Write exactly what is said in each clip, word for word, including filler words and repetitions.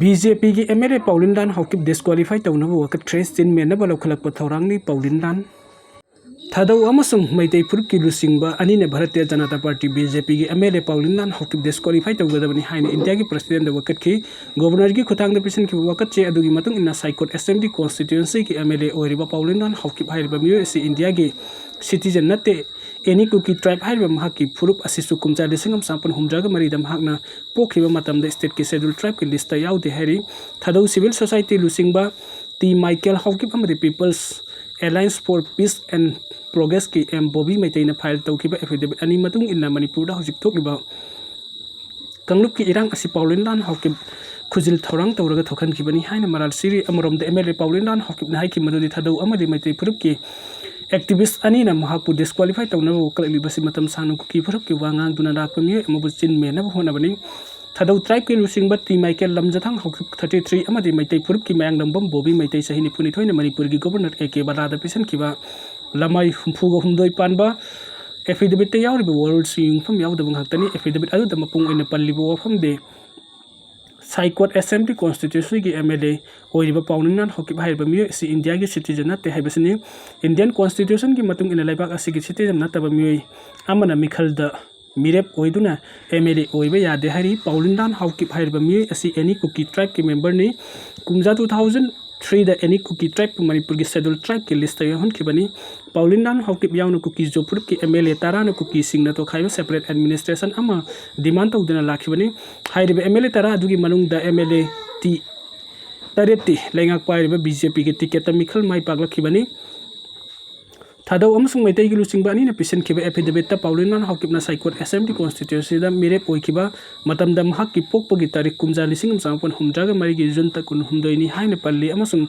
B J ꯄꯤꯒꯤ M L ꯑꯦ ꯄꯥꯎꯂꯤꯟ ꯂꯥꯟ Haokip disqualify ꯇꯧꯅꯕ ꯋꯥꯀꯠꯈ꯭ꯔꯦ꯫ ꯆꯤꯟ ꯃꯦꯟꯅꯕ ꯂꯧꯈꯠꯂꯛꯄ ꯊꯧꯔꯥꯡꯅꯤ ꯄꯥꯎꯂꯤꯟ ꯂꯥꯟ꯫ ꯊꯥꯗꯧ ꯑꯃꯁꯨꯡ ꯃꯩꯇꯩ ꯐꯨꯔꯨꯞꯀꯤ ꯂꯨꯆꯤꯡꯕ ꯑꯅꯤꯅ Bharatiya Janata party, B J ꯄꯤꯒꯤ ꯑꯦꯝ ꯑꯦꯜ ꯑꯦ ꯄꯥꯎꯂꯤꯟ ꯂꯥꯟ ꯍꯥꯎꯀꯤꯞ ꯗꯤꯁꯀ꯭ꯋꯥꯂꯤꯐꯥꯏ ꯇꯧꯒꯗꯕꯅꯤ ꯍꯥꯏꯅ ꯏꯟꯗꯤꯌꯥꯒꯤ ꯄ꯭ꯔꯁꯤꯗꯦꯟꯗ ꯋꯥꯀꯠꯈꯤ꯫ ꯒꯣꯕꯔꯅꯔꯒꯤ ꯈꯨꯠꯊꯥꯡꯗ ꯄꯤꯁꯤꯟꯈꯤꯕ ꯋꯥꯀꯠ ꯆꯦ ꯑꯗꯨꯒꯤ ꯃꯇꯨꯡ ꯏꯟꯅ ꯁꯥꯏꯀꯣꯠ ꯑꯦꯁꯦꯝꯕ꯭ꯂꯤ ꯀꯣꯟꯁꯇꯤꯇ꯭ꯌꯨꯑꯦꯟꯁꯤꯒꯤ ꯑꯦꯝ ꯑꯦꯜ ꯑꯦ ꯑꯣꯏꯔꯤꯕ ꯄꯥꯎꯂꯤꯟ ꯂꯥꯟ ꯍꯥꯎꯀꯤꯞ ꯍꯥꯏꯔꯤꯕ ꯃꯤꯑꯣꯏ ꯑꯁꯤ ꯏꯟꯗꯤꯌꯥꯒꯤ ꯁꯤꯇꯤꯖꯦꯟ ꯅꯠꯇꯦ꯫ ꯑꯦꯅꯤ ꯀꯨꯀꯤ ꯇ꯭ꯔꯥꯏꯕ ꯍꯥꯏꯔꯤꯕ ꯃꯍꯥꯛꯀꯤ ꯐꯨꯔꯨꯞ ꯑꯁꯤꯁꯨ ꯀꯨꯝꯖꯥ ꯂꯤꯁꯤꯡ ꯑꯃ ꯆꯥꯃꯥꯄꯟ ꯍꯨꯝꯗ꯭ꯔꯥꯒ ꯃꯔꯤꯗ ꯃꯍꯥꯛꯅ ꯄꯣꯛꯈꯤꯕ ꯃꯇꯝꯗ ꯁ꯭ꯇꯦꯠꯀꯤ ꯁꯦꯗ꯭ꯌꯨꯜ ꯇ꯭ꯔꯥꯏꯕꯀꯤ ꯂꯤꯁꯇ ꯌꯥꯎꯗꯦ ꯍꯥꯏꯔꯤ꯫ ꯊꯥꯗꯧ ꯁꯤꯚꯤꯜ ꯁꯣꯁꯥꯏꯇꯤ ꯂꯨꯆꯤꯡꯕ ꯇꯤ ꯃꯥꯏꯀꯦꯜ ꯍꯥꯎꯀꯤꯞ ꯑꯃꯗꯤ people's alliance for peace and ꯄ꯭ꯔꯣꯒ꯭ꯔꯦꯁꯀꯤ ꯑꯦꯝ ꯕꯣꯕꯤ ꯃꯩꯇꯩꯅ ꯐꯥꯏꯜ ꯇꯧꯈꯤꯕ ꯑꯦꯐꯤꯗꯦꯕꯤꯠ ꯑꯅꯤ ꯃꯇꯨꯡ ꯏꯟꯅ ꯃꯅꯤꯄꯨꯔꯗ ꯍꯧꯖꯤꯛ ꯊꯣꯛꯂꯤꯕ ꯀꯥꯡꯂꯨꯞꯀꯤ ꯏꯔꯥꯡ ꯑꯁꯤ ꯄꯥꯎꯂꯤꯟ ꯂꯥꯟ ꯍꯥꯎꯀꯤꯞ ꯈꯨꯖꯤꯜ ꯊꯧꯔꯥꯡ ꯇꯧꯔꯒ ꯊꯣꯛꯍꯟꯈꯤꯕꯅꯤ ꯍꯥꯏꯅ ꯃꯔꯥꯜ ꯁꯤꯔꯤ꯫ ꯑꯃꯔꯣꯝꯗ ꯑꯦꯝ ꯑꯦꯜ ꯑꯦ ꯄꯥꯎꯂꯤꯟ ꯂꯥꯟ ꯍꯥꯎꯀꯤꯞꯅ ꯍꯥꯏꯈꯤ ꯃꯗꯨꯗꯤ ꯊꯥꯗꯧ ꯑꯃꯗꯤ ꯃꯩꯇꯩ ꯐꯨꯔꯨꯞꯀꯤ ꯑꯦꯛꯇꯤꯚꯤꯁ ꯑꯅꯤꯅ ꯃꯍꯥꯛꯄꯨ ꯗꯤꯁꯀ꯭ꯋꯥꯂꯤꯐꯥꯏ ꯇꯧꯅꯕ ꯋꯥꯀꯠꯂꯛꯂꯤꯕꯁꯤ ꯃꯇꯝ ꯁꯥꯡꯅ ꯀꯨꯀꯤ ꯐꯨꯔꯨꯞꯀꯤ ꯋꯥ ꯉꯥꯡꯗꯨꯅ ꯂꯥꯛꯄ ꯃꯤꯑꯣꯏ ꯑꯃꯕꯨ ꯆꯤꯟ ꯃꯦꯟꯅꯕ ꯍꯣꯠꯅꯕꯅꯤ꯫ ꯊꯥꯗꯧ ꯇ꯭ꯔꯥꯏꯕꯀꯤ ꯂꯨꯆꯤꯡꯕ T Michael ꯂꯝꯖꯊꯥꯡ Haokip thirty three ꯑꯃꯗꯤ ꯃꯩꯇꯩ ꯐꯨꯔꯨꯞꯀꯤ ꯃꯌꯥꯡꯂꯝꯕꯝ ꯕꯣꯕꯤ ꯃꯩꯇꯩ ꯆꯍꯤ ꯅꯤꯐꯨꯅꯤꯊꯣꯏꯅ ꯃꯅꯤꯄꯨꯔꯒꯤ ꯒꯣꯕꯔꯅꯔ ꯑꯦ ꯀꯦ ꯕꯂꯥꯗ ꯄꯤꯁꯤꯟꯈꯤꯕ ꯂꯃꯥꯏ ꯍꯨꯝꯐꯨꯒ ꯍꯨꯝꯗꯣꯏ ꯄꯥꯟꯕ ꯑꯦꯐꯤꯗꯦꯕꯤꯠꯇ ꯌꯥꯎꯔꯤꯕ ꯋꯥꯔꯣꯜꯁꯤꯡ ꯌꯨꯝꯐꯝ ꯌꯥꯎꯗꯕ ꯉꯥꯛꯇꯅꯤ꯫ ꯑꯦꯐꯤꯗꯦꯕꯤꯠ ꯑꯗꯨꯗ ꯃꯄꯨꯡ ꯑꯣꯏꯅ ꯄꯜꯂꯤꯕ ꯋꯥꯐꯝꯗꯤ ꯁꯥꯏꯀꯣꯠ ꯑꯦꯁꯦꯝꯕ꯭ꯂꯤ ꯀꯣꯟꯁꯇꯤꯇ꯭ꯌꯨꯑꯦꯟꯁꯤꯒꯤ ꯑꯦꯝ ꯑꯦꯜ ꯑꯦ ꯑꯣꯏꯔꯤꯕ ꯄꯥꯎꯅꯤꯡꯅꯥꯟ ꯍꯥꯎꯀꯤꯞ ꯍꯥꯏꯔꯤꯕ ꯃꯤꯑꯣꯏ ꯑꯁꯤ ꯏꯟꯗꯤꯌꯥꯒꯤ ꯁꯤꯇꯤꯖꯦꯟ ꯅꯠꯇꯦ ꯍꯥꯏꯕꯁꯤꯅꯤ꯫ ꯏꯟꯗꯤꯌꯥꯟ ꯀꯣꯟꯁꯇꯤꯇ꯭ꯌꯨꯁꯟꯒꯤ ꯃꯇꯨꯡ ꯏꯟꯅ ꯂꯩꯕꯥꯛ ꯑꯁꯤꯒꯤ ꯁꯤꯇꯤꯖꯦꯟ ꯅꯠꯇꯕ ꯃꯤꯑꯣꯏ ꯑꯃꯅ ꯃꯤꯈꯜꯗ ꯃꯤꯔꯦꯞ ꯑꯣꯏꯗꯨꯅ ꯑꯦꯝ ꯑꯦꯜ ꯑꯦ ꯑꯣꯏꯕ ꯌꯥꯗꯦ ꯍꯥꯏꯔꯤ꯫ ꯄꯥꯎꯂꯤꯟꯗꯥꯟ ꯍꯥꯎꯀꯤꯞ ꯍꯥꯏꯔꯤꯕ ꯃꯤꯑꯣꯏ ꯑꯁꯤ ꯑꯦꯅꯤ ꯀꯨꯀꯤ ꯇ꯭ꯔꯥꯏꯕꯀꯤ ꯃꯦꯝꯕꯔꯅꯤ꯫ ꯀꯨꯝꯖꯥ ꯇꯨ ꯊꯥꯎꯖꯟ ꯊ꯭ꯔꯤꯗ ꯑꯦꯅꯤ ꯀꯨꯀꯤ ꯇ꯭ꯔꯥꯏꯕꯄꯨ ꯃꯅꯤꯄꯨꯔꯒꯤ ꯁꯦꯗ꯭ꯌꯨꯜ ꯇ꯭ꯔꯥꯏꯕꯀꯤ ꯂꯤꯁꯇ ꯌꯥꯎꯍꯟꯈꯤꯕꯅꯤ꯫ ꯄꯥꯎꯂꯤꯟꯗꯥꯟ ꯍꯥꯎꯀꯤꯞ ꯌꯥꯎꯅ ꯀꯨꯀꯤ ꯖꯣ ꯐꯨꯔꯨꯞꯀꯤ ꯑꯦꯝ ꯑꯦꯜ ꯑꯦ ꯇꯔꯥꯅ ꯀꯨꯀꯤꯁꯤꯡꯅ ꯇꯣꯈꯥꯏꯕ ꯁꯦꯄꯔꯦꯠ ꯑꯦꯗꯃꯤꯅꯤꯁꯇ꯭ꯔꯦꯁꯟ ꯑꯃ ꯗꯤꯃꯥꯟ ꯇꯧꯗꯨꯅ ꯂꯥꯛꯈꯤꯕꯅꯤ꯫ ꯍꯥꯏꯔꯤꯕ ꯑꯦꯝ ꯑꯦꯜ ꯑꯦ ꯇꯔꯥ ꯑꯗꯨꯒꯤ ꯃꯅꯨꯡꯗ ꯑꯦꯝ ꯑꯦꯜ ꯑꯦ ꯇꯤ ꯇꯔꯦꯠꯇꯤ ꯂꯩꯉꯥꯛ ꯄꯥꯏꯔꯤꯕ ꯕꯤ ꯖꯦ ꯄꯤꯒꯤ ꯇꯤꯀꯦꯠꯇ ꯃꯤꯈꯜ ꯃꯥꯏ ꯄꯥꯛꯂꯛꯈꯤꯕꯅꯤ꯫ ꯊꯥꯗꯧ ꯑꯃꯁꯨꯡ ꯃꯩꯇꯩꯒꯤ ꯂꯨꯆꯤꯡꯕ ꯑꯅꯤꯅ ꯄꯤꯁꯤꯟꯈꯤꯕ ꯑꯦꯐꯤꯗꯦꯕꯤꯠꯇ ꯄꯥꯎꯂꯤꯟꯗꯥꯟ ꯍꯥꯎꯀꯤꯞꯅ ꯁꯥꯏꯀꯣꯠ ꯑꯦꯁꯦꯝꯕ꯭ꯂꯤ ꯀꯣꯟꯁꯇꯤꯇ꯭ꯌꯨꯑꯦꯟꯁꯤꯗ ꯃꯤꯔꯦꯞ ꯑꯣꯏꯈꯤꯕ ꯃꯇꯝꯗ ꯃꯍꯥꯛꯀꯤ ꯄꯣꯛꯄꯒꯤ ꯇꯥꯔꯤꯛ ꯀꯨꯝꯖꯥ ꯂꯤꯁꯤꯡ ꯑꯃ ꯆꯥꯃꯥꯄꯟ ꯍꯨꯝꯗ꯭ꯔꯥꯒ ꯃꯔꯤꯒꯤ ꯖꯨꯟ ꯇꯥꯡ ꯀꯨꯟꯍꯨꯝꯗꯣꯏꯅꯤ ꯍꯥꯏꯅ ꯄꯜꯂꯤ ꯑꯃꯁꯨꯡ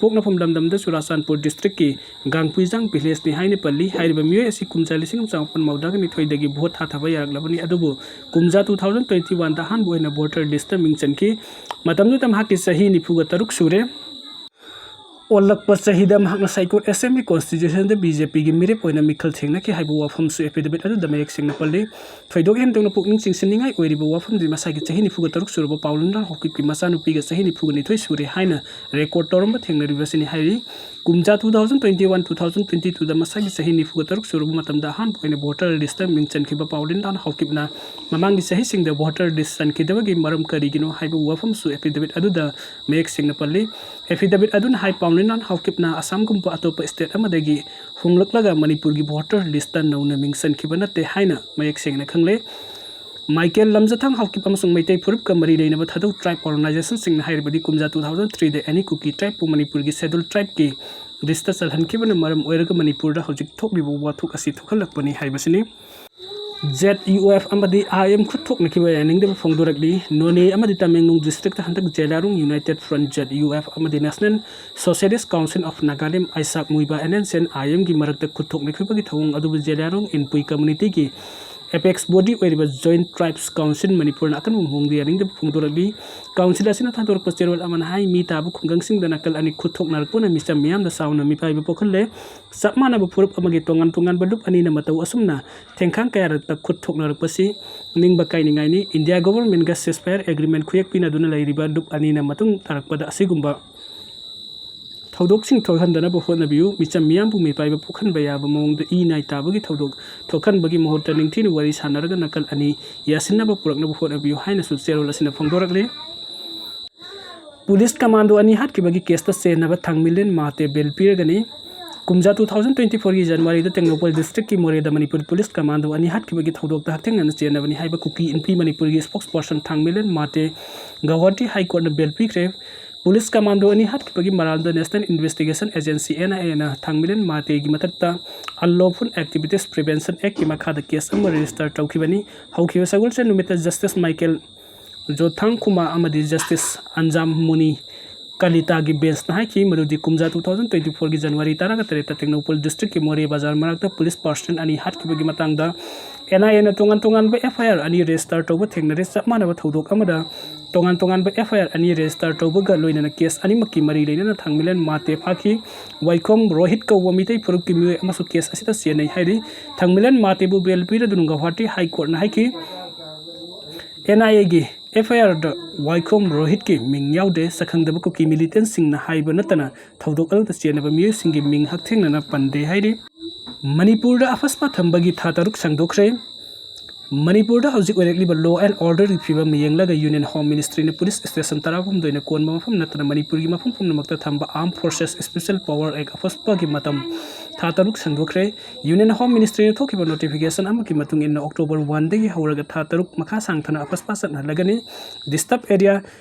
ꯄꯣꯛꯅꯐꯝ ꯂꯝꯗꯝꯗ ꯆꯨꯔꯥꯆꯥꯟꯄꯨꯔ ꯗꯤꯁꯇ꯭ꯔꯤꯛꯀꯤ ꯒꯥꯡꯄꯨꯏꯖꯥꯡ ꯚꯤꯂꯦꯖꯅꯤ ꯍꯥꯏꯅ ꯄꯜꯂꯤ꯫ ꯍꯥꯏꯔꯤꯕ ꯃꯤꯑꯣꯏ ꯑꯁꯤ ꯀꯨꯝꯖꯥ ꯂꯤꯁꯤꯡ ꯑꯃ ꯆꯥꯃꯥꯄꯟ ꯃꯧꯗ꯭ꯔꯥꯒ ꯅꯤꯊꯣꯏꯗꯒꯤ ꯚꯣꯠ ꯊꯥꯊꯕ ꯌꯥꯔꯛꯂꯕꯅꯤ, ꯑꯗꯨꯕꯨ ꯀꯨꯝꯖꯥ ꯇꯨ ꯊꯥꯎꯖꯟ ꯇ꯭ꯋꯦꯟꯇꯤ ꯋꯥꯟꯗ ꯑꯍꯥꯟꯕ ꯑꯣꯏꯅ ꯚꯣꯇꯔ ꯂꯤꯁꯇ ꯃꯤꯡ ꯆꯟꯈꯤ꯫ ꯃꯇꯝꯗꯨꯗ ꯃꯍꯥꯛꯀꯤ ꯆꯍꯤ ꯅꯤꯐꯨꯒ ꯇꯔꯨꯛ ꯁꯨꯔꯦ꯫ ꯑꯣꯜꯂꯛꯄ ꯆꯍꯤꯗ ꯃꯍꯥꯛꯅ ꯁꯥꯏꯀꯣꯠ ꯑꯦꯁꯦꯝꯕ꯭ꯂꯤ ꯀꯣꯟꯁꯇꯤꯇ꯭ꯌꯨꯁꯟꯗ ꯕꯤ ꯖꯦ ꯄꯤꯒꯤ ꯃꯤꯔꯦꯞ ꯑꯣꯏꯅ ꯃꯤꯈꯜ ꯊꯦꯡꯅꯈꯤ ꯍꯥꯏꯕ ꯋꯥꯐꯝꯁꯨ ꯑꯦꯐꯤꯗꯦꯕꯤꯠ ꯑꯗꯨꯗ ꯃꯌꯦꯛ ꯁꯦꯡꯅ ꯄꯜꯂꯤ꯫ ꯊꯣꯏꯗꯣꯛ ꯍꯦꯟꯗꯣꯛꯅ ꯄꯨꯛꯅꯤꯡ ꯆꯤꯡꯁꯤꯟꯅꯤꯡꯉꯥꯏ ꯑꯣꯏꯔꯤꯕ ꯋꯥꯐꯝꯗꯤ ꯃꯁꯥꯒꯤ ꯆꯍꯤ ꯅꯤꯐꯨꯒ ꯇꯔꯨꯛ ꯁꯨꯔꯕ ꯄꯥꯎꯂꯤꯟꯗꯥꯟ ꯍꯥꯎꯀꯤꯞꯀꯤ ꯃꯆꯥꯅꯨꯄꯤꯒ ꯆꯍꯤ ꯅꯤꯐꯨꯒ ꯅꯤꯊꯣꯏ ꯁꯨꯔꯦ ꯍꯥꯏꯅ ꯔꯦꯀꯣꯔꯗ ꯇꯧꯔꯝꯕ ꯊꯦꯡꯅꯔꯤꯕ ꯑꯁꯤꯅꯤ ꯍꯥꯏꯔꯤ꯫ ꯀꯨꯝꯖꯥ two thousand twenty one, two thousand twenty twoꯗ ꯃꯁꯥꯒꯤ ꯆꯍꯤ ꯅꯤꯐꯨꯒ ꯇꯔꯨꯛ ꯁꯨꯔꯕ ꯃꯇꯝꯗ ꯑꯍꯥꯟꯕ ꯑꯣꯏꯅ ꯚꯣꯇꯔ ꯂꯤꯁꯇ ꯃꯤꯡ ꯆꯟꯈꯤꯕ ꯄꯥꯎꯂꯤꯟꯗꯥꯟ ꯍꯥꯎꯀꯤꯞꯅ ꯃꯃꯥꯡꯒꯤ ꯆꯍꯤꯁꯤꯡꯗ ꯚꯣꯇꯔ ꯂꯤꯁ ꯆꯟꯈꯤꯗꯕꯒꯤ ꯃꯔꯝ ꯀꯔꯤꯒꯤꯅꯣ ꯍꯥꯏꯕ ꯋꯥꯐꯝꯁꯨ ꯑꯦꯐꯤꯗꯦꯕꯤꯠ ꯑꯗꯨꯗ ꯃꯌꯦꯛ ꯁꯦꯡꯅ ꯄꯜꯂꯤ꯫ ꯑꯦꯐꯤꯗꯦꯕꯤꯠ ꯑꯗꯨꯅ ꯍꯥꯏ, ꯄꯥꯎꯂꯤꯟꯗꯥꯟ ꯍꯥꯎꯀꯤꯞꯅ ꯑꯁꯥꯝꯒꯨꯝꯕ ꯑꯇꯣꯞꯄ ꯁ꯭ꯇꯦꯠ ꯑꯃꯗꯒꯤ ꯍꯣꯡꯂꯛꯂꯒ ꯃꯅꯤꯄꯨꯔꯒꯤ ꯚꯣꯇꯔ ꯂꯤꯁꯇ ꯅꯧꯅ ꯃꯤꯡ ꯆꯟꯈꯤꯕ ꯅꯠꯇꯦ ꯍꯥꯏꯅ ꯃꯌꯦꯛ ꯁꯦꯡꯅ ꯈꯪꯂꯦ꯫ ꯃꯥꯏꯀꯦꯜ ꯂꯝꯖꯊꯥꯡ ꯍꯥꯎꯀꯤꯞ ꯑꯃꯁꯨꯡ ꯃꯩꯇꯩ ꯐꯨꯔꯨꯞꯀ ꯃꯔꯤ ꯂꯩꯅꯕ ꯊꯥꯗꯧ ꯇ꯭ꯔꯥꯏꯕ ꯑꯣꯔꯒꯅꯥꯏꯖꯦꯁꯟꯁꯤꯡꯅ ꯍꯥꯏꯔꯕꯗꯤ ꯀꯨꯝꯖꯥ two thousand threeꯗ ꯑꯦꯅꯤ ꯀꯨꯀꯤ ꯇ꯭ꯔꯥꯏꯕꯄꯨ ꯃꯅꯤꯄꯨꯔꯒꯤ ꯁꯦꯗꯨꯜ ꯇ꯭ꯔꯥꯏꯕꯀꯤ ꯂꯤꯁꯇ ꯆꯜꯍꯟꯈꯤꯕꯅ ꯃꯔꯝ ꯑꯣꯏꯔꯒ ꯃꯅꯤꯄꯨꯔꯗ ꯍꯧꯖꯤꯛ ꯊꯣꯛꯂꯤꯕ ꯋꯥꯊꯣꯛ ꯑꯁꯤ ꯊꯣꯛꯍꯜꯂꯛꯄꯅꯤ ꯍꯥꯏꯕꯁꯤꯅꯤ꯫ ꯖꯦꯠ ꯌꯨ ꯑꯦꯐ ꯑꯃꯗꯤ ꯑꯥꯏ ꯑꯦꯝ ꯈꯨꯠ ꯊꯣꯛꯅꯈꯤꯕ ꯌꯥꯅꯤꯡꯗꯕ ꯐꯣꯡꯗꯣꯔꯛꯂꯤ꯫ ꯅꯣꯅꯦ ꯑꯃꯗꯤ ꯇꯃꯦꯡꯂꯣꯡ ꯗꯤꯁꯇ꯭ꯔꯤꯛꯇ ꯍꯟꯗꯛ Zeliangrong united front, Z U F, ꯑꯃꯗꯤ national socialist council of Nagaland, Isak Muivah N N C N I ꯑꯦꯝꯒꯤ ꯃꯔꯛꯇ ꯈꯨꯠ ꯊꯣꯛꯅꯈꯤꯕꯒꯤ ꯊꯧꯑꯣꯡ ꯑꯗꯨꯕꯨ ꯖꯦꯂꯤꯌꯥꯡꯔꯣꯡ ꯏꯟꯄꯨꯏ ꯀꯝꯃꯨꯅꯤꯇꯤꯒꯤ ꯑꯦꯄꯦꯛꯁ ꯕꯣꯗꯤ ꯑꯣꯏꯔꯤꯕ ꯖꯣꯏꯟꯠ ꯇ꯭ꯔꯥꯏꯕꯁ ꯀꯥꯎꯟꯁꯤꯜ ꯃꯅꯤꯄꯨꯔꯅ ꯑꯀꯟꯕ ꯃꯑꯣꯡꯗ ꯌꯥꯅꯤꯡꯗꯕ ꯐꯣꯡꯗꯣꯔꯛꯂꯤ꯫ ꯀꯥꯎꯟꯁꯤꯜ ꯑꯁꯤꯅ ꯊꯥꯗꯣꯔꯛꯄ ꯆꯦꯔꯣꯜ ꯑꯃꯅ ꯍꯥꯏ, ꯃꯤ ꯇꯥꯕ ꯈꯨꯡꯒꯪꯁꯤꯡꯗ ꯅꯥꯀꯜ ꯑꯅꯤ ꯈꯨꯠ ꯊꯣꯛꯅꯔꯛꯄꯅ ꯃꯤꯆꯝ ꯃꯤꯌꯥꯝꯗ ꯆꯥꯎꯅ ꯃꯤꯄꯥꯏꯕ ꯄꯣꯛꯍꯜꯂꯦ꯫ ꯆꯞ ꯃꯥꯟꯅꯕ ꯐꯨꯔꯨꯞ ꯑꯃꯒꯤ ꯇꯣꯉꯥꯟ ꯇꯣꯉꯥꯟꯕ ꯂꯨꯞ ꯑꯅꯤꯅ ꯃꯇꯧ ꯑꯁꯨꯝꯅ ꯊꯦꯡꯈꯥꯡ ꯀꯌꯥꯔꯛꯇ ꯈꯨꯠ ꯊꯣꯛꯅꯔꯛꯄꯁꯤ ꯅꯤꯡꯕ ꯀꯥꯏꯅꯤꯡꯉꯥꯏꯅꯤ꯫ ꯏꯟꯗꯤꯌꯥ ꯒꯣꯚꯔꯟꯃꯦꯟꯠꯀ ceasefire agreement ꯈꯨꯌꯦꯛ ꯄꯤꯅꯗꯨꯅ ꯂꯩꯔꯤꯕ ꯂꯨꯞ ꯑꯅꯤꯅ ꯃꯇꯨꯡ ꯇꯥꯔꯛꯄꯗ ꯑꯁꯤꯒꯨꯝꯕ ꯊꯧꯗꯣꯛꯁꯤꯡ ꯊꯣꯛꯍꯟꯗꯅꯕ ꯍꯣꯠꯅꯕꯤꯌꯨ꯫ ꯃꯤꯆꯝ ꯃꯤꯌꯥꯝꯕꯨ ꯃꯤꯄꯥꯏꯕ ꯄꯣꯛꯍꯟꯕ ꯌꯥꯕ ꯃꯑꯣꯡꯗ ꯏ ꯅꯥꯏ ꯇꯥꯕꯒꯤ ꯊꯧꯗꯣꯛ ꯊꯣꯛꯍꯟꯕꯒꯤ ꯃꯍꯨꯠꯇ ꯅꯤꯡꯊꯤꯅ ꯋꯥꯔꯤ ꯁꯥꯟꯅꯔꯒ ꯅꯥꯀꯜ ꯑꯅꯤ ꯌꯥꯁꯤꯟꯅꯕ ꯄꯨꯔꯛꯅꯕ ꯍꯣꯠꯅꯕꯤꯌꯨ ꯍꯥꯏꯅꯁꯨ ꯆꯦꯔꯣꯜ ꯑꯁꯤꯅ ꯐꯣꯡꯗꯣꯔꯛꯂꯤ꯫ ꯄꯨꯂꯤꯁ ꯀꯃꯥꯟꯗꯣ ꯑꯅꯤ ꯍꯥꯠꯈꯤꯕꯒꯤ ꯀꯦꯁꯇ ꯆꯦꯟꯅꯕ ꯊꯥꯡꯃꯤꯂꯦꯟ ꯃꯥꯇꯦ ꯕꯦꯜ ꯄꯤꯔꯒꯅꯤ꯫ ꯀꯨꯝꯖꯥ two thousand twenty fourꯒꯤ ꯖꯅꯋꯥꯔꯤꯗ ꯇꯦꯡꯅꯧꯄꯜ ꯗꯤꯁꯇ꯭ꯔꯤꯛꯀꯤ ꯃꯣꯔꯦꯗ ꯃꯅꯤꯄꯨꯔ ꯄꯨꯂꯤꯁ ꯀꯃꯥꯟꯗꯣ ꯑꯅꯤ ꯍꯥꯠꯈꯤꯕꯒꯤ ꯊꯧꯗꯣꯛꯇ ꯍꯛꯊꯦꯡꯅꯅ ꯆꯦꯟꯅꯕꯅꯤ ꯍꯥꯏꯕ ꯀꯨꯀꯤ ꯏꯟꯄꯤ ꯃꯅꯤꯄꯨꯔꯒꯤ spokesperson ꯊꯥꯡꯃꯤꯂꯦꯟ ꯃꯥꯇꯦ ꯒꯧꯍꯥꯇꯤ ꯍꯥꯏ ꯀꯣꯔꯠꯅ ꯕꯦꯜ ꯄꯤꯈ꯭ꯔꯦ꯫ ꯄꯨꯂꯤꯁ ꯀꯃꯥꯟꯗꯣ ꯑꯅꯤ ꯍꯥꯠꯈꯤꯕꯒꯤ ꯃꯔꯥꯜꯗ National Investigation Agency, N I Aꯅ ꯊꯥꯡꯃꯤꯂꯦꯟ ꯃꯥꯇꯦꯒꯤ ꯃꯊꯛꯇ Unlawful Activities Prevention Actꯀꯤ ꯃꯈꯥꯗ ꯀꯦꯁ ꯑꯃ ꯔꯦꯖꯤꯁꯇꯔ ꯇꯧꯈꯤꯕꯅꯤ꯫ ꯍꯧꯈꯤꯕ ꯁꯒꯣꯜꯁꯦꯟ ꯅꯨꯃꯤꯠꯇ ꯖꯁꯇꯤꯁ ꯃꯥꯏꯀꯦꯜ ꯖꯣꯊꯥꯡꯈꯨꯃꯥ ꯑꯃꯗꯤ ꯖꯁꯇꯤꯁ ꯑꯟꯖꯥꯝ ꯃꯨꯅꯤ ꯀꯂꯤꯇꯥꯒꯤ ꯕꯦꯟꯁꯅ ꯍꯥꯏꯈꯤ ꯃꯗꯨꯗꯤ ꯀꯨꯝꯖꯥ two thousand twenty fourꯒꯤ January ꯇꯔꯥꯒ ꯇꯔꯦꯠꯇ ꯇꯦꯡꯅꯧꯄꯜ ꯗꯤꯁꯇ꯭ꯔꯤꯛꯀꯤ ꯃꯣꯔꯦ ꯕꯖꯥꯔ ꯃꯅꯥꯛꯇ ꯄꯨꯂꯤꯁ ꯄꯥꯔꯁꯟ ꯑꯅꯤ ꯍꯥꯠꯈꯤꯕꯒꯤ ꯃꯇꯥꯡꯗ N I Aꯅ ꯇꯣꯉꯥꯟ ꯇꯣꯉꯥꯟꯕ F I R ꯑꯅꯤ ꯔꯦꯖꯤꯁꯇꯥꯔ ꯇꯧꯕ ꯊꯦꯡꯅꯔꯦ꯫ ꯆꯞ ꯃꯥꯟꯅꯕ ꯊꯧꯗꯣꯛ ꯑꯃꯗ ꯇꯣꯉꯥꯟ ꯇꯣꯉꯥꯟꯕ F I R ꯑꯅꯤ ꯔꯦꯖꯤꯁꯇꯥꯔ ꯇꯧꯕꯒ ꯂꯣꯏꯅꯅ ꯀꯦꯁ ꯑꯅꯤꯃꯛꯀꯤ ꯃꯔꯤ ꯂꯩꯅꯅ ꯊꯥꯡꯃꯩꯕꯟ ꯃꯥꯇꯦ ꯐꯥꯈꯤ꯫ ꯋꯥꯏꯈꯣꯝ ꯔꯣꯍꯤꯠ ꯀꯧꯕ ꯃꯤꯇꯩ ꯐꯨꯔꯨꯞꯀꯤ ꯃꯤꯑꯣꯏ ꯑꯃꯁꯨ ꯀꯦꯁ ꯑꯁꯤꯗ ꯆꯦꯟꯅꯩ ꯍꯥꯏꯔꯤ꯫ ꯊꯥꯡꯃꯩꯕꯟ ꯃꯥꯇꯦꯕꯨ ꯕꯦꯜ ꯄꯤꯔꯗꯨꯅ ꯒꯧꯍꯥꯇꯤ ꯍꯥꯏ ꯀꯣꯔꯠꯅ ꯍꯥꯏꯈꯤ, N I Aꯒꯤ F I Rꯗ ꯋꯥꯏꯈꯣꯝ ꯔꯣꯍꯤꯠꯀꯤ ꯃꯤꯡ ꯌꯥꯎꯗꯦ꯫ ꯁꯛꯈꯪꯗꯕ ꯀꯨꯀꯤ ꯃꯤꯂꯤꯇꯦꯟꯁꯤꯡꯅ ꯍꯥꯏꯕ ꯅꯠꯇꯅ ꯊꯧꯗꯣꯛ ꯑꯗꯨꯗ ꯆꯦꯟꯅꯕ ꯃꯤꯑꯣꯏꯁꯤꯡꯒꯤ ꯃꯤꯡ ꯍꯛꯊꯦꯡꯅꯅ ꯄꯟꯗꯦ ꯍꯥꯏꯔꯤ꯫ ꯃꯅꯤꯄꯨꯔꯗ ꯑꯐꯁꯄꯥ ꯊꯝꯕꯒꯤ ꯊꯥ ꯇꯔꯨꯛ ꯁꯥꯡꯗꯣꯛꯈ꯭ꯔꯦ꯫ ꯃꯅꯤꯄꯨꯔꯗ ꯍꯧꯖꯤꯛ ꯑꯣꯏꯔꯛꯂꯤꯕ law and orderꯒꯤ ꯐꯤꯕꯝ ꯌꯦꯡꯂꯒ Union Home Ministryꯅ ꯄꯨꯂꯤꯁ ꯁ꯭ꯇꯦꯁꯟ ꯇꯔꯥꯍꯨꯝꯗꯣꯏꯅ ꯀꯣꯟꯕ ꯃꯐꯝ ꯅꯠꯇꯅ ꯃꯅꯤꯄꯨꯔꯒꯤ ꯃꯐꯝ ꯄꯨꯝꯅꯃꯛꯇ ꯊꯝꯕ Armed Forces Special Power Act ꯑꯐꯁꯄꯥꯒꯤ ꯃꯇꯝ ꯊꯥ ꯇꯔꯨꯛ ꯁꯥꯡꯗꯣꯛꯈ꯭ꯔꯦ꯫ Union Home Ministryꯅ ꯊꯣꯛꯈꯤꯕ notification ꯑꯃꯒꯤ ꯃꯇꯨꯡ ꯏꯟꯅ October oneꯗꯒꯤ ꯍꯧꯔꯒ ꯊꯥ ꯇꯔꯨꯛ ꯃꯈꯥ ꯁꯥꯡꯊꯅ ꯑꯐꯁꯄꯥ ꯆꯠꯅꯍꯜꯂꯒꯅꯤ꯫ Disturb area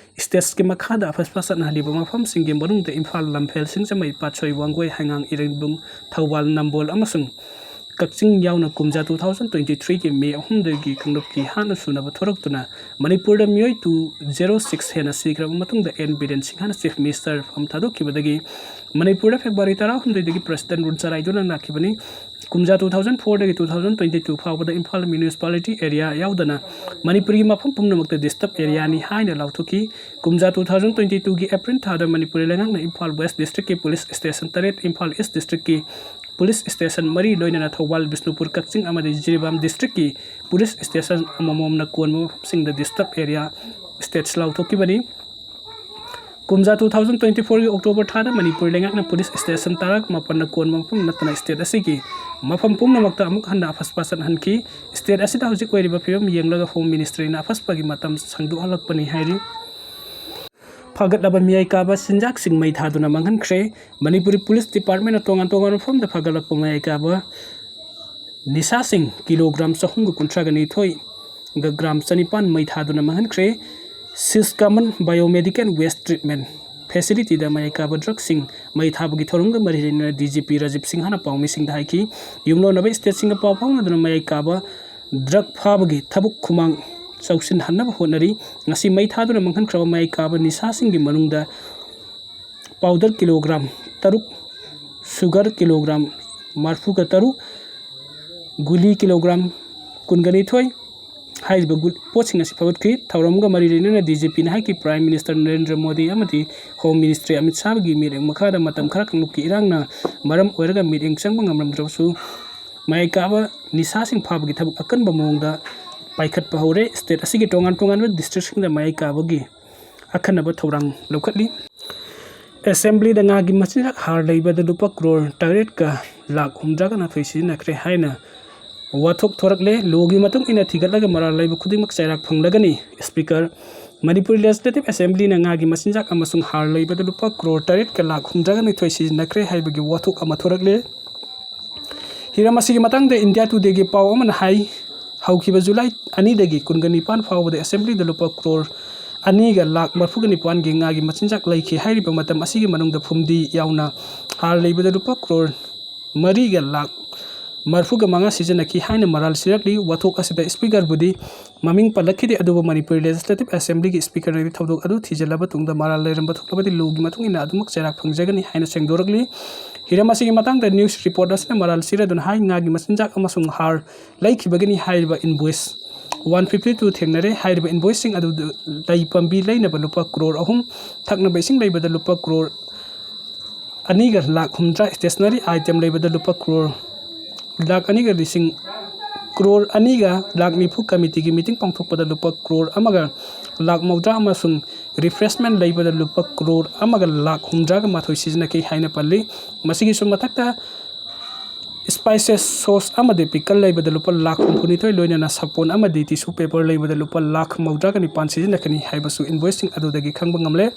stateꯀꯤ ꯃꯈꯥꯗ ꯑꯐꯁꯄꯥ ꯆꯠꯅꯍꯜꯂꯤꯕ ꯃꯐꯝꯁꯤꯡꯒꯤ ꯃꯅꯨꯡꯗ ꯏꯝꯐꯥꯜ, ꯂꯝꯐꯦꯜ, ꯁꯤꯡꯖꯃꯩ, ꯄꯥꯠꯁꯣꯏ, ꯋꯥꯡꯒꯣꯏ, ꯍꯩꯉꯥꯡ, ꯏꯔꯦꯡꯕꯨꯡ, ꯊꯧꯕꯥꯜ, ꯅꯝꯕꯣꯜ ꯑꯃꯁꯨꯡ ꯀꯛꯆꯤꯡ ꯌꯥꯎꯅ ꯀꯨꯝꯖꯥ two thousand twenty threeꯒꯤ May ꯑꯍꯨꯝꯗꯒꯤ ꯀꯥꯡꯂꯨꯞꯀꯤ ꯍꯥꯠꯅ ꯁꯨꯅꯕ ꯊꯣꯔꯛꯇꯨꯅ ꯃꯅꯤꯄꯨꯔꯗ ꯃꯤꯑꯣꯏ two zero six ꯍꯦꯟꯅ ꯁꯤꯈ꯭ꯔꯕ ꯃꯇꯨꯡꯗ N ꯕꯤꯔꯦꯟ ꯁꯤꯡꯍꯅ Chief Minister ꯐꯝ ꯊꯥꯗꯣꯛꯈꯤꯕꯗꯒꯤ ꯃꯅꯤꯄꯨꯔꯗ February ꯇꯔꯥꯍꯨꯝꯗꯣꯏꯗꯒꯤ President rule ꯆꯂꯥꯏꯗꯨꯅ ꯂꯥꯛꯈꯤꯕꯅꯤ꯫ ꯀꯨꯝꯖꯥ two thousand fourꯗꯒꯤ two thousand twenty two ꯐꯥꯎꯕꯗ ꯏꯝꯐꯥꯜ municipality area ꯌꯥꯎꯗꯅ ꯃꯅꯤꯄꯨꯔꯒꯤ ꯃꯐꯝ ꯄꯨꯝꯅꯃꯛꯇ disturb areaꯅꯤ ꯍꯥꯏꯅ ꯂꯥꯎꯊꯣꯛꯈꯤ꯫ ꯀꯨꯝꯖꯥ two thousand twenty twoꯒꯤ April ꯊꯥꯗ ꯃꯅꯤꯄꯨꯔ ꯂꯩꯉꯥꯛꯅ ꯏꯝꯐꯥꯜ West districtꯀꯤ ꯄꯨꯂꯤꯁ ꯁ꯭ꯇꯦꯁꯟ ꯇꯔꯦꯠ, ꯏꯝꯐꯥꯜ East districtꯀꯤ ꯄꯨꯂꯤꯁ ꯁ꯭ꯇꯦꯁꯟ ꯃꯔꯤ, ꯂꯣꯏꯅꯅ ꯊꯧꯕꯥꯜ, ꯕꯤꯁꯅꯨꯄꯨꯔ, ꯀꯛꯆꯤꯡ ꯑꯃꯗꯤ ꯖꯤꯔꯤꯕꯥꯝ districtꯀꯤ ꯄꯨꯂꯤꯁ ꯁ꯭ꯇꯦꯁꯟ ꯑꯃꯃꯝꯅ ꯀꯣꯟꯕ ꯃꯐꯝꯁꯤꯡꯗ disturb area status ꯂꯥꯎꯊꯣꯛꯈꯤꯕꯅꯤ꯫ ꯀꯨꯝꯖꯥ two thousand twenty fourꯒꯤ October ꯊꯥꯗ ꯃꯅꯤꯄꯨꯔ ꯂꯩꯉꯥꯛꯅ ꯄꯨꯂꯤꯁ ꯁ꯭ꯇꯦꯁꯟ ꯇꯔꯥꯃꯥꯄꯟꯅ ꯀꯣꯟꯕ ꯃꯐꯝ ꯅꯠꯇꯅ state ꯑꯁꯤꯒꯤ ꯃꯐꯝ ꯄꯨꯝꯅꯃꯛꯇ ꯑꯃꯨꯛ ꯍꯟꯅ ꯑꯐꯁꯄꯥ ꯆꯠꯍꯟꯈꯤ꯫ State ꯑꯁꯤꯗ ꯍꯧꯖꯤꯛ ꯑꯣꯏꯔꯤꯕ ꯐꯤꯕꯝ ꯌꯦꯡꯂꯒ Home Ministryꯅ ꯑꯐꯁꯄꯥꯒꯤ ꯃꯇꯝ ꯁꯥꯡꯗꯣꯛꯍꯜꯂꯛꯄꯅꯤ ꯍꯥꯏꯔꯤ꯫ ꯐꯒꯠꯂꯕ ꯃꯤꯌꯥꯏ ꯀꯥꯕ ꯆꯤꯟꯖꯥꯛꯁꯤꯡ ꯃꯩ ꯊꯥꯗꯨꯅ ꯃꯥꯡꯍꯟꯈ꯭ꯔꯦ꯫ ꯃꯅꯤꯄꯨꯔꯤ ꯄꯨꯂꯤꯁ ꯗꯤꯄꯥꯔꯠꯃꯦꯟꯅ ꯇꯣꯉꯥꯟ ꯇꯣꯉꯥꯟꯕ ꯃꯐꯝꯗ ꯐꯒꯠꯂꯛꯄ ꯃꯌꯥꯏ ꯀꯥꯕ ꯅꯤꯁꯥꯁꯤꯡ ꯀꯤꯂꯣꯒ꯭ꯔꯥꯝ ꯆꯍꯨꯝꯒ ꯀꯨꯟꯊ꯭ꯔꯥꯒ ꯅꯤꯊꯣꯏ ꯒ꯭ꯔꯥꯝ ꯆꯅꯤꯄꯥꯟ ꯃꯩ ꯊꯥꯗꯨꯅ ꯃꯥꯡꯍꯟꯈ꯭ꯔꯦ꯫ Siskamon Biomedical Waste Treatment Facilityꯗ ꯃꯌꯥꯏ ꯀꯥꯕ ꯗ꯭ꯔꯒꯁꯤꯡ ꯃꯩ ꯊꯥꯕꯒꯤ ꯊꯧꯔꯝꯒ ꯃꯔꯤ ꯂꯩꯅꯅ D G P ꯔꯥꯖꯤꯕ ꯁꯤꯡꯍꯅ ꯄꯥꯎꯃꯤꯁꯤꯡꯗ ꯍꯥꯏꯈꯤ꯫ ꯌꯨꯝꯂꯣꯟꯅꯕ stateꯁꯤꯡꯒ ꯄꯥꯎ ꯐꯥꯎꯅꯗꯨꯅ ꯃꯌꯥꯏ ꯀꯥꯕ ꯗ꯭ꯔꯒ ꯐꯥꯕꯒꯤ ꯊꯕꯛ ꯈꯨꯃꯥꯡ ꯆꯥꯎꯁꯤꯟꯍꯟꯅꯕ ꯍꯣꯠꯅꯔꯤ꯫ ꯉꯁꯤ ꯃꯩ ꯊꯥꯗꯨꯅ ꯃꯥꯡꯍꯟꯈ꯭ꯔꯕ ꯃꯌꯥꯏ ꯀꯥꯕ ꯅꯤꯁꯥꯁꯤꯡꯒꯤ ꯃꯅꯨꯡꯗ ꯄꯥꯎꯗꯔ ꯀꯤꯂꯣꯒ꯭ꯔꯥꯝ ꯇꯔꯨꯛ, ꯁꯨꯒꯔ ꯀꯤꯂꯣꯒ꯭ꯔꯥꯝ ꯃꯔꯤꯐꯨꯒ ꯇꯔꯨꯛ, ꯒꯨꯂꯤ ꯀꯤꯂꯣꯒ꯭ꯔꯥꯝ ꯀꯨꯟꯒ ꯅꯤꯊꯣꯏ, ꯍꯥꯏꯔꯤꯕ ꯒꯨ-, ꯄꯣꯠꯁꯤꯡ ꯑꯁꯤ ꯐꯒꯠꯈꯤ꯫ ꯊꯧꯔꯝꯒ ꯃꯔꯤ ꯂꯩꯅꯅ ꯗꯤ ꯖꯤ ꯄꯤꯅ ꯍꯥꯏꯈꯤ, ꯄ꯭ꯔꯥꯏꯝ ꯃꯤꯅꯤꯁꯇꯔ ꯅꯔꯦꯟꯗ꯭ꯔ ꯃꯣꯗꯤ ꯑꯃꯗꯤ ꯍꯣꯝ ꯃꯤꯅꯤꯁꯇ꯭ꯔꯤ ꯑꯃꯤꯠ ꯁꯥꯍꯒꯤ ꯃꯤꯠꯌꯦꯡ ꯃꯈꯥꯗ ꯃꯇꯝ ꯈꯔ ꯀꯥꯡꯂꯨꯞꯀꯤ ꯏꯔꯥꯡꯅ ꯃꯔꯝ ꯑꯣꯏꯔꯒ ꯃꯤꯠꯌꯦꯡ ꯆꯪꯕ ꯉꯝꯂꯝꯗ꯭ꯔꯕꯁꯨ, ꯃꯌꯥꯏ ꯀꯥꯕ ꯅꯤꯁꯥꯁꯤꯡ ꯐꯥꯕꯒꯤ ꯊꯕꯛ ꯑꯀꯟꯕ ꯃꯑꯣꯡꯗ ꯄꯥꯏꯈꯠꯄ ꯍꯧꯔꯦ꯫ ꯁ꯭ꯇꯦꯠ ꯑꯁꯤꯒꯤ ꯇꯣꯉꯥꯟ ꯇꯣꯉꯥꯟꯕ ꯗꯤꯁꯇ꯭ꯔꯤꯛꯁꯤꯡꯗ ꯃꯌꯥꯏ ꯀꯥꯕꯒꯤ ꯑꯈꯟꯅꯕ ꯊꯧꯔꯥꯡ ꯂꯧꯈꯠꯂꯤ꯫ ꯑꯦꯁꯦꯝꯕ꯭ꯂꯤꯗ ꯉꯥꯒꯤ ꯃꯆꯤꯟꯖꯥꯛ ꯍꯥꯔ ꯂꯩꯕꯗ ꯂꯨꯄꯥ ꯀ꯭ꯔꯣꯔ ꯇꯔꯦꯠꯀ ꯂꯥꯈ ꯍꯨꯝꯗ꯭ꯔꯥꯒ ꯃꯥꯊꯣꯏ ꯁꯤꯖꯤꯟꯅꯈ꯭ꯔꯦ ꯍꯥꯏꯅ ꯋꯥꯊꯣꯛ ꯊꯣꯔꯛꯂꯦ꯫ ꯂꯣꯒꯤ ꯃꯇꯨꯡ ꯏꯟꯅ ꯊꯤꯒꯠꯂꯒ ꯃꯔꯥꯜ ꯂꯩꯕ ꯈꯨꯗꯤꯡꯃꯛ ꯆꯩꯔꯥꯛ ꯐꯪꯂꯒꯅꯤ꯫ ꯁ꯭ꯄꯤꯀꯔ, ꯃꯅꯤꯄꯨꯔ ꯂꯦꯖꯤꯁꯂꯦꯇꯤꯚ ꯑꯦꯁꯦꯝꯕ꯭ꯂꯤꯅ ꯉꯥꯒꯤ ꯃꯆꯤꯟꯖꯥꯛ ꯑꯃꯁꯨꯡ ꯍꯥꯔ ꯂꯩꯕꯗ ꯂꯨꯄꯥ ꯀ꯭ꯔꯣꯔ ꯇꯔꯦꯠꯀ ꯂꯥꯈ ꯍꯨꯝꯗ꯭ꯔꯥꯒ ꯅꯤꯊꯣꯏ ꯁꯤꯖꯤꯟꯅꯈ꯭ꯔꯦ ꯍꯥꯏꯕꯒꯤ ꯋꯥꯊꯣꯛ ꯑꯃ ꯊꯣꯔꯛꯂꯦ꯫ ꯍꯤꯔꯝ ꯑꯁꯤꯒꯤ ꯃꯇꯥꯡꯗ ꯏꯟꯗꯤꯌꯥ ꯇꯨꯗꯦꯒꯤ ꯄꯥꯎ ꯑꯃꯅ ꯍꯥꯏ, ꯍꯧꯈꯤꯕ ꯖꯨꯂꯥꯏ ꯑꯅꯤꯗꯒꯤ ꯀꯨꯟꯒ ꯅꯤꯄꯥꯟ ꯐꯥꯎꯕꯗ ꯑꯦꯁꯦꯝꯕ꯭ꯂꯤꯗ ꯂꯨꯄꯥ ꯀ꯭ꯔꯣꯔ ꯑꯅꯤꯒ ꯂꯥꯈ ꯃꯔꯤꯐꯨꯒ ꯅꯤꯄꯥꯟꯒꯤ ꯉꯥꯒꯤ ꯃꯆꯤꯟꯖꯥꯛ ꯂꯩꯈꯤ꯫ ꯍꯥꯏꯔꯤꯕ ꯃꯇꯝ ꯑꯁꯤꯒꯤ ꯃꯅꯨꯡꯗ ꯐꯨꯝꯗꯤ ꯌꯥꯎꯅ ꯍꯥꯔ ꯂꯩꯕꯗ ꯂꯨꯄꯥ ꯀ꯭ꯔꯣꯔ ꯃꯔꯤꯒ ꯂꯥꯈ ꯃꯔꯤꯐꯨꯒ ꯃꯉꯥ ꯁꯤꯖꯤꯟꯅꯈꯤ ꯍꯥꯏꯅ ꯃꯔꯥꯜ ꯁꯤꯔꯛꯂꯤ꯫ ꯋꯥꯊꯣꯛ ꯑꯁꯤꯗ ꯁ꯭ꯄꯤꯀꯔꯕꯨꯗꯤ ꯃꯃꯤꯡ ꯄꯜꯂꯛꯈꯤꯗꯦ, ꯑꯗꯨꯕꯨ ꯃꯅꯤꯄꯨꯔ ꯂꯦꯖꯤꯁꯂꯦꯇꯤꯚ ꯑꯦꯁꯦꯝꯕ꯭ꯂꯤꯒꯤ ꯁ꯭ꯄꯤꯀꯔꯅꯗꯤ ꯊꯧꯗꯣꯛ ꯑꯗꯨ ꯊꯤꯖꯤꯜꯂꯕ ꯇꯨꯡꯗ ꯃꯔꯥꯜ ꯂꯩꯔꯝꯕ ꯊꯣꯛꯂꯕꯗꯤ ꯂꯣꯒꯤ ꯃꯇꯨꯡ ꯏꯟꯅ ꯑꯗꯨꯃꯛ ꯆꯩꯔꯥꯛ ꯐꯪꯖꯒꯅꯤ ꯍꯥꯏꯅ ꯁꯦꯡꯗꯣꯔꯛꯂꯤ꯫ ꯍꯤꯔꯝ ꯑꯁꯤꯒꯤ ꯃꯇꯥꯡꯗ ꯅ꯭ꯌꯨꯁ ꯔꯤꯄꯣꯔꯠ ꯑꯁꯤꯅ ꯃꯔꯥꯜ ꯁꯤꯔꯗꯨꯅ ꯍꯥꯏ, ꯉꯥꯒꯤ ꯃꯆꯤꯟꯖꯥꯛ ꯑꯃꯁꯨꯡ ꯍꯥꯔ ꯂꯩꯈꯤꯕꯒꯤꯅꯤ ꯍꯥꯏꯔꯤꯕ ꯏꯟꯚꯣꯏꯁ ꯋꯥꯟ ꯐꯤꯐꯇꯤ ꯇꯨ ꯊꯦꯡꯅꯔꯦ꯫ ꯍꯥꯏꯔꯤꯕ ꯏꯟꯚꯣꯏꯁꯁꯤꯡ ꯑꯗꯨ ꯂꯩ ꯄꯥꯝꯕꯤ ꯂꯩꯅꯕ ꯂꯨꯄꯥ ꯀ꯭ꯔꯣꯔ ꯑꯍꯨꯝ, ꯊꯛꯅꯕ ꯏꯁꯤꯡ ꯂꯩꯕꯗ ꯂꯨꯄꯥ ꯀ꯭ꯔꯣꯔ ꯑꯅꯤꯒ ꯂꯥꯈ ꯍꯨꯝꯗ꯭ꯔꯥ, ꯁ꯭ꯇꯦꯁꯅꯔꯤ ꯑꯥꯏꯇꯦꯝ ꯂꯩꯕꯗ ꯂꯨꯄꯥ ꯀ꯭ꯔꯣꯔ ꯂꯥꯈ ꯑꯅꯤꯒ ꯂꯤꯁꯤꯡ, ꯀ꯭ꯔꯣꯔ ꯑꯅꯤꯒ ꯂꯥꯈ ꯅꯤꯐꯨ, ꯀꯃꯤꯇꯤꯒꯤ ꯃꯤꯇꯤꯡ ꯄꯥꯡꯊꯣꯛꯄꯗ ꯂꯨꯄꯥ ꯀ꯭ꯔꯣꯔ ꯑꯃꯒ ꯂꯥꯈ ꯃꯧꯗ꯭ꯔꯥ ꯑꯃꯁꯨꯡ ꯔꯤꯐ꯭ꯔꯦꯁꯃꯦꯟ ꯂꯩꯕꯗ ꯂꯨꯄꯥ ꯀ꯭ꯔꯣꯔ ꯑꯃꯒ ꯂꯥꯈ ꯍꯨꯝꯗ꯭ꯔꯥꯒ ꯃꯥꯊꯣꯏ ꯁꯤꯖꯤꯟꯅꯈꯤ ꯍꯥꯏꯅ ꯄꯜꯂꯤ꯫ ꯃꯁꯤꯒꯤꯁꯨ ꯃꯊꯛꯇ ꯁ꯭ꯄꯥꯏꯁꯦꯁ ꯁꯣꯁ ꯑꯃꯗꯤ ꯄꯤꯀꯜ ꯂꯩꯕꯗ ꯂꯨꯄꯥ ꯂꯥꯈ ꯍꯨꯝꯐꯨꯅꯤꯊꯣꯏ, ꯂꯣꯏꯅꯅ ꯁꯥꯄꯣꯟ ꯑꯃꯗꯤ ꯇꯤꯁꯨ ꯄꯦꯄꯔ ꯂꯩꯕꯗ ꯂꯨꯄꯥ ꯂꯥꯈ ꯃꯧꯗ꯭ꯔꯥꯒ ꯅꯤꯄꯥꯟ ꯁꯤꯖꯤꯟꯅꯈꯤꯅꯤ ꯍꯥꯏꯕꯁꯨ ꯏꯟꯚꯣꯏꯁꯁꯤꯡ ꯑꯗꯨꯗꯒꯤ ꯈꯪꯕ ꯉꯝꯂꯦ꯫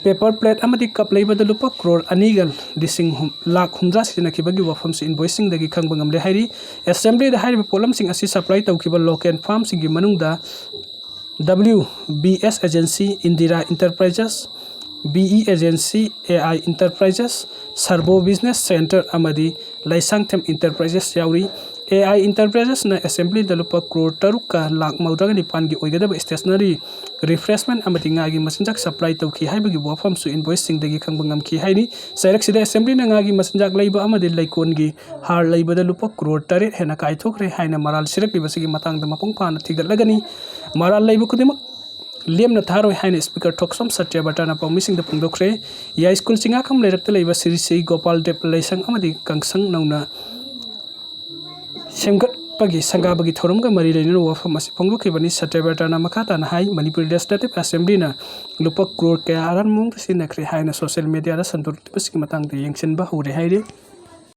ꯄꯦꯄꯔ ꯄ꯭ꯂꯦꯠ ꯑꯃꯗꯤ ꯀꯞ ꯂꯩꯕꯗ ꯂꯨꯄꯥ ꯀ꯭ꯔꯣꯔ ꯑꯅꯤꯒ ꯂꯤꯁꯤꯡ ꯍꯨꯝ-, ꯂꯥꯈ ꯍꯨꯝꯗ꯭ꯔꯥ ꯁꯤꯖꯤꯟꯅꯈꯤꯕꯒꯤ ꯋꯥꯐꯝꯁꯨ ꯏꯟꯚꯣꯏꯁꯁꯤꯡꯗꯒꯤ ꯈꯪꯕ ꯉꯝꯂꯦ ꯍꯥꯏꯔꯤ꯫ ꯑꯦꯁꯦꯝꯕ꯭ꯂꯤꯗ ꯍꯥꯏꯔꯤꯕ ꯄꯣꯠꯂꯝꯁꯤꯡ ꯑꯁꯤ ꯁꯄ꯭ꯂꯥꯏ ꯇꯧꯈꯤꯕ ꯂꯣꯀꯦꯜ ꯐꯥꯔꯝꯁꯤꯡꯒꯤ ꯃꯅꯨꯡꯗ W B S agency, Indira enterprises, B E agency, A I enterprises, Sarbo business centre ꯑꯃꯗꯤ ꯂꯩꯁꯥꯡꯊꯦꯝ ꯏꯟꯇꯔꯄ꯭ꯔꯥꯏꯖꯦꯁ ꯌꯥꯎꯔꯤ꯫ ꯑꯦ ꯑꯥꯏ ꯏꯟꯇꯔꯄ꯭ꯔꯥꯏꯖꯦꯁꯅ ꯑꯦꯁꯦꯝꯕ꯭ꯂꯤꯗ ꯂꯨꯄꯥ ꯀ꯭ꯔꯣꯔ ꯇꯔꯨꯛꯀ ꯂꯥꯛ ꯃꯧꯗ꯭ꯔꯥꯒ ꯅꯤꯄꯥꯟꯒꯤ ꯑꯣꯏꯒꯗꯕ ꯁ꯭ꯇꯦꯁꯅꯔꯤ, ꯔꯤꯐ꯭ꯔꯦꯁꯃꯦꯟ ꯑꯃꯗꯤ ꯉꯥꯒꯤ ꯃꯆꯤꯟꯖꯥꯛ ꯁꯄ꯭ꯂꯥꯏ ꯇꯧꯈꯤ ꯍꯥꯏꯕꯒꯤ ꯋꯥꯐꯝꯁꯨ ꯏꯟꯚꯣꯏꯁꯁꯤꯡꯗꯒꯤ ꯈꯪꯕ ꯉꯝꯈꯤ ꯍꯥꯏꯔꯤ꯫ ꯆꯩꯔꯛꯁꯤꯗ ꯑꯦꯁꯦꯝꯕ꯭ꯂꯤꯅ ꯉꯥꯒꯤ ꯃꯆꯤꯟꯖꯥꯛ ꯂꯩꯕ ꯑꯃꯗꯤ ꯂꯩꯀꯣꯟꯒꯤ ꯍꯥꯔ ꯂꯩꯕꯗ ꯂꯨꯄꯥ ꯀ꯭ꯔꯣꯔ ꯇꯔꯦꯠ ꯍꯦꯟꯅ ꯀꯥꯏꯊꯣꯛꯈ꯭ꯔꯦ ꯍꯥꯏꯅ ꯃꯔꯥꯜ ꯁꯤꯔꯛꯂꯤꯕꯁꯤꯒꯤ ꯃꯇꯥꯡꯗ ꯃꯄꯨꯡ ꯐꯥꯅ ꯊꯤꯒꯠꯂꯒꯅꯤ꯫ ꯃꯔꯥꯜ ꯂꯩꯕ ꯈꯨꯗꯤꯡꯃꯛ ꯂꯦꯝꯅ ꯊꯥꯔꯣꯏ ꯍꯥꯏꯅ ꯁ꯭ꯄꯤꯀꯔ ꯊꯣꯛꯆꯣꯝ ꯁꯇ꯭ꯌꯕ꯭ꯔꯇꯅ ꯄꯥꯎꯃꯤꯁꯤꯡꯗ ꯐꯣꯡꯗꯣꯛꯈ꯭ꯔꯦ꯫ ꯌꯥꯏꯁ꯭ꯀꯨꯜ ꯆꯤꯡꯉꯥꯈꯝ ꯂꯩꯔꯛꯇ ꯂꯩꯕ ꯁ꯭ꯔꯤ ꯁ꯭ꯔꯤ ꯒꯣꯄꯥꯜ ꯗꯦꯕ ꯂꯥꯏꯁꯪ ꯑꯃꯗꯤ ꯀꯥꯡꯁꯪ ꯅꯧꯅ ꯁꯦꯝꯒꯠꯄꯒꯤ ꯁꯪꯒꯥꯕꯒꯤ ꯊꯧꯔꯝꯒ ꯃꯔꯤ ꯂꯩꯅꯅ ꯋꯥꯐꯝ ꯑꯁꯤ ꯐꯣꯡꯗꯣꯛꯈꯤꯕꯅꯤ꯫ ꯁꯇ꯭ꯌꯕ꯭ꯔꯇꯅ ꯃꯈꯥ ꯇꯥꯅ ꯍꯥꯏ, ꯃꯅꯤꯄꯨꯔ ꯂꯦꯖꯤꯁꯂꯦꯇꯤꯚ ꯑꯦꯁꯦꯝꯕ꯭ꯂꯤꯅ ꯂꯨꯄꯥ ꯀ꯭ꯔꯣꯔ ꯀꯌꯥ ꯑꯔꯥꯟꯕ ꯃꯑꯣꯡꯗ ꯁꯤꯖꯤꯟꯅꯈ꯭ꯔꯦ ꯍꯥꯏꯅ ꯁꯣꯁꯤꯌꯦꯜ ꯃꯦꯗꯤꯌꯥꯗ ꯁꯟꯗꯣꯔꯛꯂꯤꯕꯁꯤꯒꯤ ꯃꯇꯥꯡꯗ ꯌꯦꯡꯁꯤꯟꯕ ꯍꯧꯔꯦ ꯍꯥꯏꯔꯤ꯫